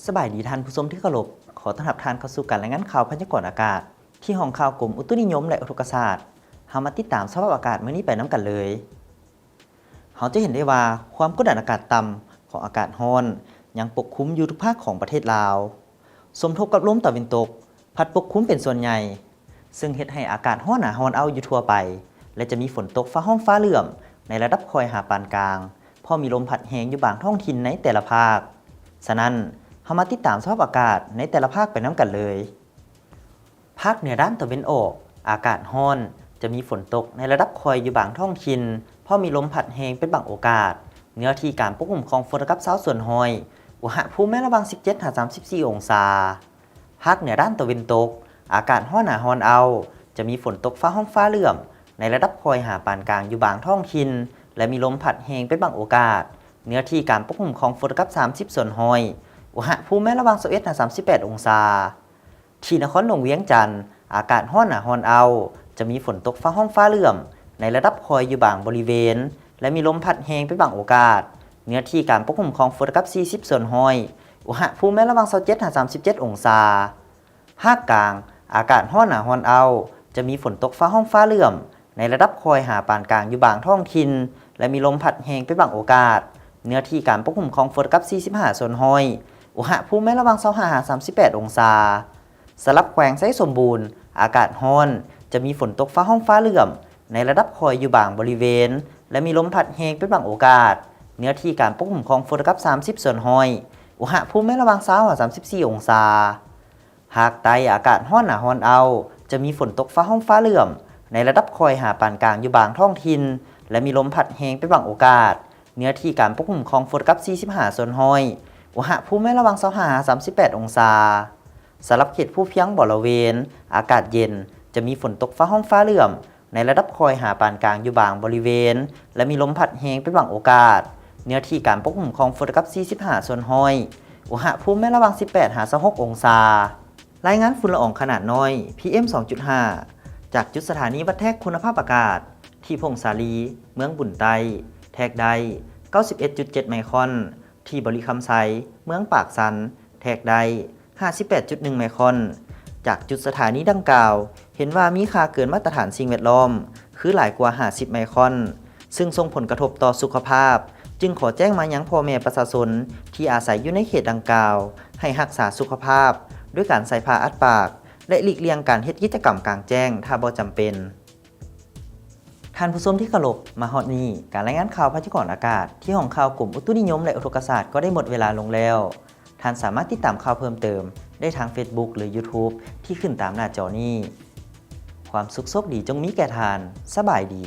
ສະບາຍດີທ່ານຜູ້ຊົມທີ່ເຄົາລົບ, ຂໍຕ້ອນຮັບທ່ານເຂົ້າສູ່ການລາຍງານຂ່າວພະຍາກອນອາກາດ ທີ່ຫ້ອງຂ່າວກົມອຸຕຸນິຍົມ ແລະ ອຸທົກກະສາດ. ເຮົາມາຕິດຕາມສະພາບອາກາດມື້ນີ້ໄປນຳກັນເລີຍ. ເຮົາຈະເຫັນໄດ້ວ່າຄວາມກົດດັນອາກາດຕ່ຳຂອງອາກາດຮ້ອນຍັງປົກຄຸມຢູ່ທຸກພາກຂອງປະເທດລາວ, ສົມທົບກັບລົມຕາເວັນຕົກພັດປົກຄຸມເປັນສ່ວນໃຫຍ່, ເຊິ່ງເຮັດໃຫ້ອາກາດຮ້ອນໜາຮ້ອນເອົ້າຢູ່ທົ່ວໄປ ແລະ ຈະມີຝົນຕົກຟ້າຮ້ອງຟ້າເຫຼື້ອມໃນລະດັບຄ່ອຍຫາປານກາງ, ພ້ອມມີລົມພັດແຮງຢູ່ບາງທ້ອງຖິ່ນໃນແຕ່ລະພາກ. ສະນັ້ນ, ເຮົາມາຕິດຕາມສະພາບອາກາດໃນແຕ່ລະພາກໄປນຳກັນເລີຍ. ພາກເໜືອດ້ານຕາເວັນອອກ, ອາກາດຮ້ອນ, ຈະມີຝົນຕົກໃນລະດັບຄ່ອຍຢູ່ບາງທ້ອງຖິ່ນ, ພ້ອມມີລົມພັດແຮງເປັນບາງໂອກາດ. ເນື້ອທີ່ການປົກຄຸມຂອງຝົນເທົ່າກັບຊາວສ່ວນຮ້ອຍ, ອຸນຫະພູມແມ່ນລະຫວ່າງສິບເຈັດຫາສາມສິບສີ່ອົງສາ. ພາກເໜືອດ້ານຕາເວັນຕົກ, ອາກາດຮ້ອນໜາຮ້ອນເອົ້າ, ຈະມີຝົນຕົກຟ້າຮ້ອງຟ້າເຫຼື້ອມໃນລະດັບຄ່ອຍຫາປານກາງຢູ່ບາງທ້ອງຖິ່ນ ແລະ ມີລົມພັດແຮງເປັນບາງໂອກາດ. ເນື້ອທີ່ການປົກຄຸມຂອງຝົນເທົ່າກັບສາມສິບສ່ວນຮ້ອຍ, ອຸນຫະພູມແມ່ນລະຫວ່າງຊາວເອັດຫາສາມສິບແປດອົງສາ. ທີ່ນະຄອນຫຼວງວຽງຈັນ, ອາກາດຮ້ອນໜາຮ້ອນເອົ້າ, ຈະມີຝົນຕົກຟ້າຮ້ອງຟ້າເຫຼື້ອມໃນລະດັບຄ່ອຍຢູ່ບາງບໍລິເວນ ແລະ ມີລົມພັດແຮງເປັນບາງໂອກາດ. ເນື້ອທີ່ການປົກຄຸມຂອງຝົນເທົ່າກັບສີ່ສິບສ່ວນຮ້ອຍ, ອຸນຫະພູມແມ່ນລະຫວ່າງຊາວເຈັດຫາສາມສິບເຈັດອົງສາ. ພາກກາງ, ອາກາດຮ້ອນໜາຮ້ອນເອົ້າ, ຈະມີຝົນຕົກຟ້າຮ້ອງຟ້າເຫຼື້ອມໃນລະດັບຄ່ອຍຫາປານກາງຢູ່ບາງທ້ອງຖິ່ນ ແລະ ມີລົມພັດແຮງເປັນບາງໂອກາດ. ເນື້ອທີ່ການປົກຄຸມຂອງຝົນເທົ່າກັບສີ່ສິບຫ້າສ່ວນຮ້ອຍ, ອຸນຫະພູມແມ່ນລະຫວ່າງຊາວຫ້າຫາສາມສິບແປດອົງສາ. ສຳລັບແຂວງໄຊສົມບູນ, ອາກາດຮ້ອນ, ຈະມີຝົນຕົກຟ້າຮ້ອງຟ້າເຫຼື້ອມໃນລະດັບຄ່ອຍຢູ່ບາງບໍລິເວນ ແລະ ມີລົມພັດແຮງເປັນບາງໂອກາດ. ເນື້ອທີ່ການປົກຄຸມຂອງຝົນເທົ່າກັບສາມສິບສ່ວນຮ້ອຍ, ອຸນຫະພູມແມ່ນລະຫວ່າງຊາວຫາສາມສິບສີ່ອົງສາ. ພາກໃຕ້, ອາກາດຮ້ອນໜາຮ້ອນເອົ້າ, ຈະມີຝົນຕົກຟ້າຮ້ອງຟ້າເຫຼື້ອມໃນລະດັບຄ່ອຍຫາປານກາງຢູ່ບາງທ້ອງຖິ່ນ ແລະ ມີລົມພັດແຮງເປັນບາງໂອກາດ. ເນື້ອທີ່ການປົກຄຸມຂອງຝົນເທົ່າກັບສີ່ສິບຫ້າສ່ວນຮ້ອຍ, ອຸນຫະພູມແມ່ນລະຫວ່າງຊາວຫ້າຫາສາມສິບແປດອົງສາ. ສຳລັບເຂດພູພຽງບໍລະເວນ, ອາກາດເຢັນ, ຈະມີຝົນຕົກຟ້າຮ້ອງຟ້າເຫຼື້ອມໃນລະດັບຄ່ອຍຫາປານກາງຢູ່ບາງບໍລິເວນ ແລະ ມີລົມພັດແຮງເປັນບາງໂອກາດ. ເນື້ອທີ່ການປົກຄຸມຂອງຝົນເທົ່າກັບສີ່ສິບຫ້າສ່ວນຮ້ອຍ, ອຸນຫະພູມແມ່ນລະຫວ່າງສິບແປດຫາຊາວຫົກອົງສາ. ລາຍງານຝຸ່ນລະອອງຂະໜາດນ້ອຍ ພີເອັມສອງຈຸດຫ້າ ຈາກຈຸດສະຖານີວັດແທກຄຸນນະພາບອາກາດ ທີ່ຜົ້ງສາລີ, ເມືອງບຸນໃຕ້, ແທກໄດ້ເກົ້າສິບເອັດຈຸດເຈັດໄມຄອນ, ທີ່ບໍລິຄຳໄຊ, ເມືອງປາກຊັນ, ແທກໄດ້ຫ້າສິບແປດຈຸດໜຶ່ງໄມຄອນ. ຈາກຈຸດສະຖານີດັ່ງກ່າວ ເຫັນວ່າມີຄ່າເກີນມາດຕະຖານສິ່ງແວດລ້ອມ ຄືຫຼາຍກວ່າຫ້າສິບໄມຄອນ, ຊຶ່ງສົ່ງຜົນກະທົບຕໍ່ສຸຂະພາບ, ຈຶ່ງຂໍແຈ້ງມາຍັງພໍ່ແມ່ປະຊາຊົນທີ່ອາໄສຢູ່ໃນເຂດດັ່ງກ່າວ ໃຫ້ຮັກສາສຸຂະພາບ ດ້ວຍການໃສ່ຜ້າອັດປາກ ແລະ ຫຼີກລ່ຽງການເຮັດກິດຈະກຳກາງແຈ້ງ ຖ້າບໍ່ຈຳເປັນ. ທ່ານຜູ້ຊົມທີ່ເຄົາລົບ, ມາຮອດນີ້, ການລາຍງານຂ່າວພະຍາກອນອາກາດ ທີ່ຫ້ອງຂ່າວກົມອຸຕຸນິຍົມ ແລະ ອຸທົກກະສາດ ກໍໄດ້ໝົດເວລາລົງແລ້ວ. ທ່ານສາມາດຕິດຕາມຂ່າວເພີ່ມເຕີມໄດ້ທາງເຟສບຸກ ຫຼື ຢູທູບ ທີ່ຂຶ້ນຕາມໜ້າຈໍນີ້. ຄວາມສຸກໂຊກດີຈົ່ງມີແກ່ທ່ານ. ສະບາຍດີ.